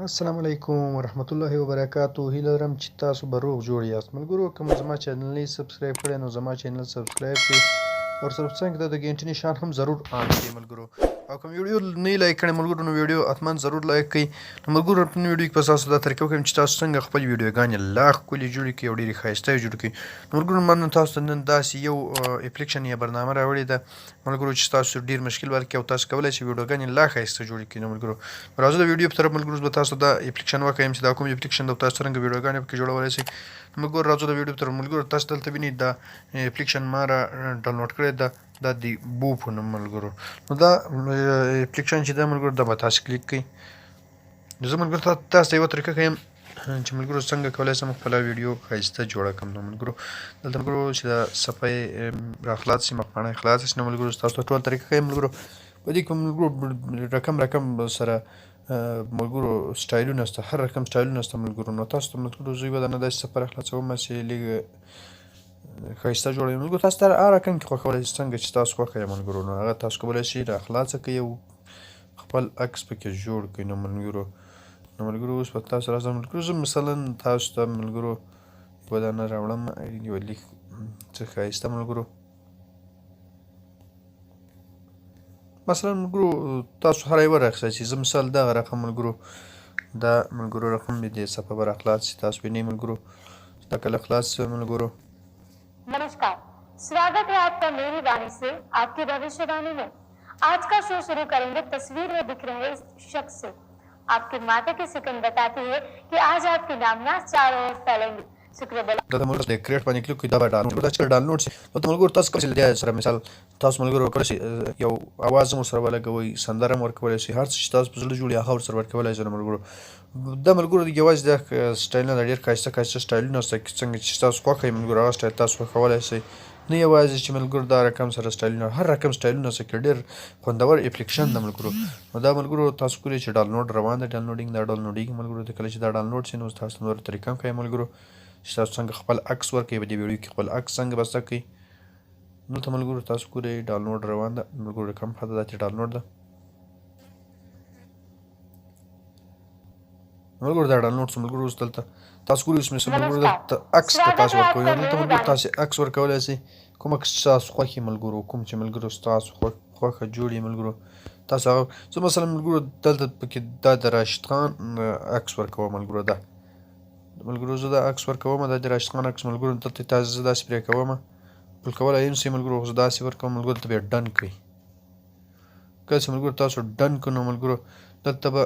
السلام علیکم ورحمت الله وبرکاتو. هیله لرم چې تاسو به روغ جوړ یاست. ملګرو، که مو زما چینل نه سبسکرایب کړی، نو زما چینل سبسکرایب کړئ او سره څنګ ته د ګنټې نشان هم ضرور آن کړئ ملګرو. او کوم ویډیو نه لایک کړئ ملګرو، نو ویډیو حتما ضرور لایک کړئ. نو ملګرو، په ویډیو کې به تاسو دا طریقه وښیم چې تاسو څنګه خپل ویډیوګانې لا ښکلې جوړې کړئ او ډېرې ښایسته یې جوړې کړئ. نو ملګرو، ما نن تاسو ته نن داسې یو اپلیکشن یا برنامه راوړې ده ملګرو چې تاسو ډیر مشکل ورکړي او تاسو کولای شئ ویډیوګانې لا ښایسته جوړې کړئ. نو ملګرو، راځو د ویډیو په طرف. ملګرو، اوس به تاسو دا اپلیکشن وښیم چې دا کوم اپلیکشن ده او تاسو څرنګه ویډیوګانې پکې جوړولای شئ. ملګرو، راځو د ویډیو په طرف. ملګرو، تاسو دلته وینئ، دا اپلیکشن ما را ډاونلوډ کړی ده، دا د بو په نوم ملګرو. نو دا اپلیکشن چې دا ملګرو، دا به تاسو کلیک کړئ. زه ملګرو تاسو ته یوه طریقه ښیم چې ملګرو څنګه کولای شم خپله ویډیو ښایسته جوړه کړم. نو ملګرو، دلته ملګرو چې دا صفحه یې راخلاص شي، مخپاڼه یې خلاصه شي، نو ملګرو تاسو ته ټول طریقه ښیم. ملګرو، په دې کې ملګرو رقم رقم سره ملګرو سټایلونه شته، هر رقم سټایلونه شته ملګرو. نو تاسو ته ملګرو زه یوه دانه داسې صفحه راخلاصوم چې لږ ښایسته جوړوي. ملګرو، تاسو ته هر رقم کې خوښولی شئ، څنګه چې تاسو خوښه یې ملګرو، نو هغه تاسو کولی شئ راخلاصه کړئ او خپل عکس پکې جوړ کړئ. نو ملګرو، اوس به تاسو راځم. ملګرو، زه مثلا تاسو ته ملګرو یوه دانه راوړم، یو لیک څه ښایسته ملګرو. مثلا ملګرو، تاسو هره یوه راخیستی شئ. زه مثال دغه رقم ملګرو، دا ملګرو رقم مې دې صفحه به راخلاص شي. تاسو وینئ ملګرو، دا کله خلاص شي ملګرو. नमस्कार، स्वागत है आपका मेरी वाणी से आपकी भविष्यवाणी में। आज का शो शुरू करेंगे तस्वीर में दिख रहे इस शख्स से। आपके माथे की सुकन बताती है कि आज आपकी नामना चारों ओर फैलेंगी। शुक्र बला دلته ملګرو د کریټ باندې کلیک کړئ، دا به ډاونلوډ، دا چې ډاونلوډ شي، دلته ملګرو تاسو کولی شئ له دې سره مثال تاسو ملګرو کولی شئ یو اواز هم ورسره ولګوئ، سندره هم ورکولی شئ، هر څه چې تاسو په زړه جوړ هغه ورسره ورکولی شئ. ملګرو، دا ملګرو یوازې دا سټایلونه ده، ډېر ښایسته ښایسته سټایلونه شته. څنګه چې تاسو خوښه وي ملګرو، هغه سټایل تاسو خوښولی شئ. نه یوازې چې ملګرو دا رقم سره سټایلونه، هر رقم سټایلونه شته، ډېر خوندور اپلیکشن ده ملګرو. نو دا ملګرو تاسو کولی چې ډاونلوډ روان دی، ډاونلوډینګ، دا ډاونلوډیږي ملګرو. کله چې دا ډاونلوډ شي، نو تاسو نور طریقه هم ښیم ملګرو چې تاسو څنګه خپل عکس ورکړئ، په دې ویډیو کې خپل عکس څنګه بسته کړئ. دلته ملګرو تاسو ګورئ، ډاونلوډ روان ده ملګرو، کم حده دا چې ډاونلوډ ده ملګرو، دا ډاونلوډ شو. ملګرو، اوس دلته تاسو ګورئ، اوس مې ملګرو دلته عکس ته تاسو ورکوئ. دلته ملګرو تاسو عکس ورکولی شئ، کوم عکس چې تاسو خوښ یې ملګرو، کوم چې ملګرو ستاسو خوښه جوړ یې ملګرو، تاسو هغه. زه مثلا ملګرو دلته پکې دا د راشد خان عکس ورکوم ملګرو. دا ملګرو زه دا عکس ورکوم، دا د راشد خان عکس ملګرو. دلته تاسو زه داسې پرې کوم، پل کولای هم شئ ملګرو، خو زه داسې ورکوم ملګرو. دلته بیا ډن کړئ. کله چې ملګرو تاسو ډن کړئ، نو ملګرو دلته به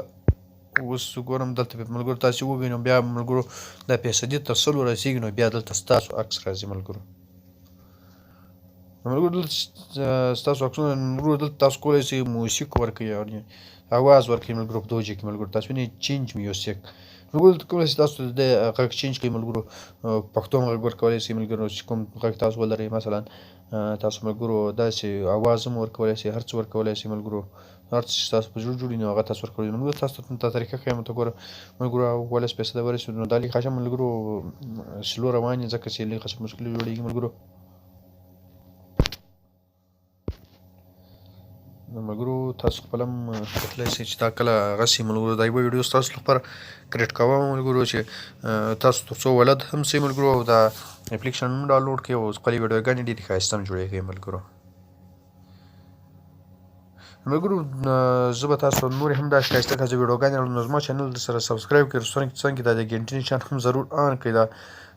اوس ګورم، دلته به ملګرو تاسو ووینئ. بیا ملګرو دا فیصدي تر 100 رسېږي، نو بیا دلته ستاسو عکس راځي ملګرو. ملګرو، دلته ستاسو عکسونه. ملګرو، دلته تاسو کولی شئ موسیک ورکړئ، اواز ورکړئ ملګرو. په دوجه کې ملګرو تاسو وینئ، change music. ملګرو، دلته کولی شئ تاسو د غږ چینج کړئ ملګرو، پښتو هم غږ ورکولی شئ ملګرو، چې کوم غږ تاسو ولرئ. مثلا تاسو ملګرو داسې اواز هم ورکولی شئ، هر څه ورکولی شئ ملګرو، هر څه چې تاسو په زړه جوړ نو هغه تاسو ورکولی. ملګرو، تاسو ته دا طریقه ښیم ته ګوره ملګرو، 17 فیصده ورسېدو. نو دا لږ خاصه ملګرو slow روان دي، ځکه چې لږ خاصه مشکل جوړېږي ملګرو. نو ملګرو، تاسو خپل هم کتلی شئ چې دا کله هغه شي ملګرو. دا یوه ویډیو ستاسو لپاره کریټ کوم ملګرو چې تاسو تر څو ولد هم شئ ملګرو او دا اپلیکشن هم ډاونلوډ کړئ او خپلې ویډیوګانې ډېرې ښایسته هم جوړې کړئ ملګرو. ملګرو، زه به تاسو نورې هم داسې ښایسته ښایسته ویډیوګانې راوړم. نو زما چینل در سره سبسکرایب کړئ، څنګه دا د ګنټې نشان هم ضرور آن کړئ. دا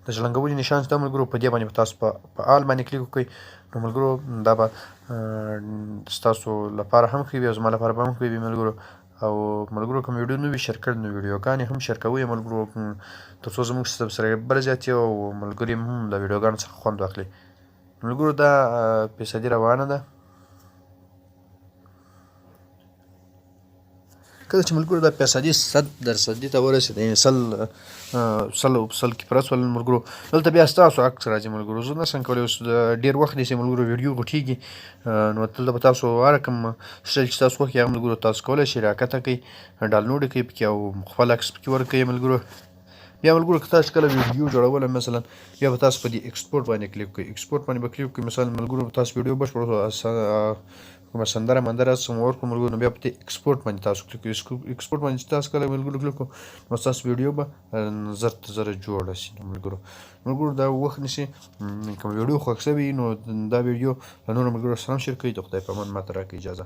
د ځلنګولي نشان چې دا ملګرو، په دې باندې به تاسو په آل باندې کلیک وکړئ. نو ملګرو، دا به ستاسو لپاره هم ښه وي او زما لپاره به هم ښه وي ملګرو. او ملګرو، کوم ویډیو نه وي شیر کړي، نو ویډیوګانې هم شیر کوئ ملګرو، تر څو زموږ سبسکرایبر زیات او ملګري هم له ویډیوګانو څخه خوند واخلي. ملګرو، دا فیصدي روانه ده. کله چې ملګرو دا فیصدي 100 درصدي ته ورسېده، یعنې 100 100 په 100 کې پوره شول ملګرو، دلته بیا ستاسو عکس راځي ملګرو. زه نشم کولی، اوس ډېر وخت نیسي ملګرو، ویډیو غټېږي. نو دلته به تاسو هر کوم سټایل چې تاسو خوښ هغه ملګرو تاسو کولی شئ راکښته کړئ، ډاونلوډ کړئ پکې او خپل عکس پکې ورکړئ ملګرو. بیا ملګرو، که تاسو کله ویډیو جوړوله مثلا، بیا به تاسو په دې ایکسپورټ باندې کلیک کړئ، ایکسپورټ باندې به کلیک کړئ. مثلا ملګرو، تاسو ویډیو بشپړ کومه سندره مندره څه مو ورکړو ملګرو، نو بیا په دې ایکسپورټ باندې تاسو کلیک کوئ. ایکسپورټ باندې چې تاسو کله ملګرو کلیک کړو، نو ستاسو ویډیو به زر تر زره جوړه شي. نو ملګرو دا وخت نیسي. کوم ویډیو خوښ شوي، نو دا ویډیو له نورو ملګرو سره هم شریک کړئ. د خدای په امان، ماته راکړئ اجازه.